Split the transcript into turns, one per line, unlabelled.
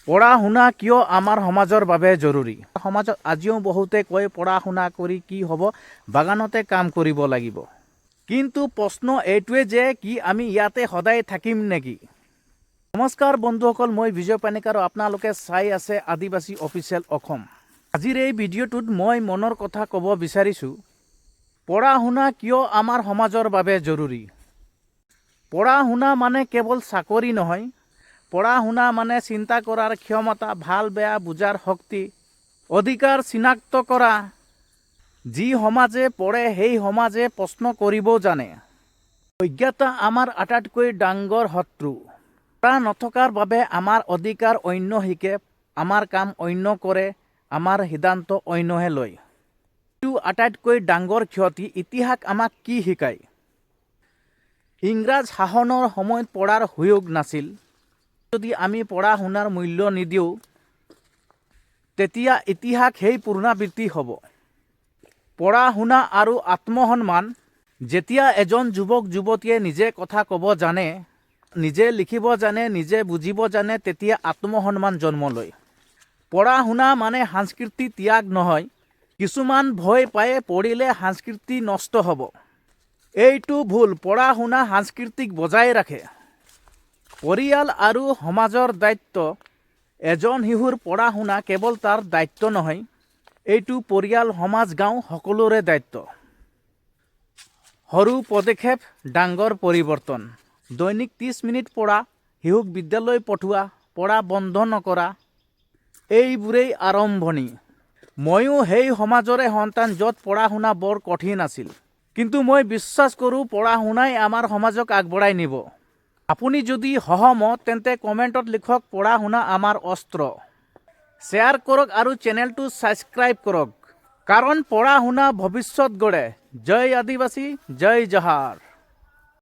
পঢ়া শুনা কিয় আমাৰ সমাজৰ বাবে জৰুৰী? সমাজত আজিও বহুতে কয়, পঢ়া শুনা কৰি কি হ'ব, বাগানতে কাম কৰিব লাগিব। কিন্তু প্ৰশ্ন এইটোৱে যে কি আমি ইয়াতে সদায় থাকিম নেকি? নমস্কাৰ বন্ধুসকল, মই বিজয় পানিক আৰু আপোনালোকে চাই আছে আদিবাসী অফিচিয়েল অসম। আজিৰ এই ভিডিঅ'টোত মই মনৰ কথা ক'ব বিচাৰিছোঁ, পঢ়া শুনা কিয় আমাৰ সমাজৰ বাবে জৰুৰী। পঢ়া শুনা মানে কেৱল চাকৰি নহয়। পঢ়া শুনা মানে চিন্তা কৰাৰ ক্ষমতা, ভাল বেয়া বুজাৰ শক্তি, অধিকাৰ চিনাক্ত কৰা। যি সমাজে পঢ়ে, সেই সমাজে প্ৰশ্ন কৰিবও জানে। অজ্ঞতা আমাৰ আটাইতকৈ ডাঙৰ শত্ৰু। পঢ়া নথকাৰ বাবে আমাৰ অধিকাৰ অন্য শিকে, আমাৰ কাম অন্য কৰে, আমাৰ সিদ্ধান্ত অন্যহে লয়। এইটো আটাইতকৈ ডাঙৰ ক্ষতি। ইতিহাস আমাক কি শিকায়? ইংৰাজ শাসনৰ সময়ত পঢ়াৰ সুযোগ নাছিল। যদি আমি পঢ়া শুনাৰ মূল্য নিদিওঁ, তেতিয়া ইতিহাস সেই পুনৰাবৃত্তি হ'ব। পঢ়া শুনা আৰু আত্মসন্মান। যেতিয়া এজন যুৱক যুৱতীয়ে নিজে কথা ক'ব জানে, নিজে লিখিব জানে, নিজে বুজিব জানে, তেতিয়া আত্মসন্মান জন্ম লয়। পঢ়া শুনা মানে সাংস্কৃতিক ত্যাগ নহয়। কিছুমান ভয় পায়ে, পঢ়িলে সাংস্কৃতি নষ্ট হ'ব। এইটো ভুল। পঢ়া শুনা সাংস্কৃতিক বজাই ৰাখে। পৰিয়াল আৰু সমাজৰ দায়িত্ব। এজন শিশুৰ পঢ়া শুনা কেৱল তাৰ দায়িত্ব নহয়, এইটো পৰিয়াল, সমাজ, গাঁও সকলোৰে দায়িত্ব। সৰু পদক্ষেপ, ডাঙৰ পৰিৱৰ্তন। দৈনিক 30 মিনিট পঢ়া, শিশুক বিদ্যালয় পঠোৱা, পঢ়া বন্ধ নকৰা, এইবোৰেই আৰম্ভণি। ময়ো সেই সমাজৰে সন্তান য'ত পঢ়া শুনা বৰ কঠিন আছিল। কিন্তু মই বিশ্বাস কৰোঁ, পঢ়া শুনাই আমাৰ সমাজক আগবঢ়াই নিব। আপুনি যদি সহমত, তেন্তে কমেণ্টত লিখক, "পঢ়া শুনা আমাৰ অস্ত্ৰ"। শ্বেয়াৰ কৰক আৰু চেনেলটো ছাবস্ক্ৰাইব কৰক, কাৰণ পঢ়া শুনা ভৱিষ্যত গঢ়ে। জয় আদিবাসী, জয় জহাৰ।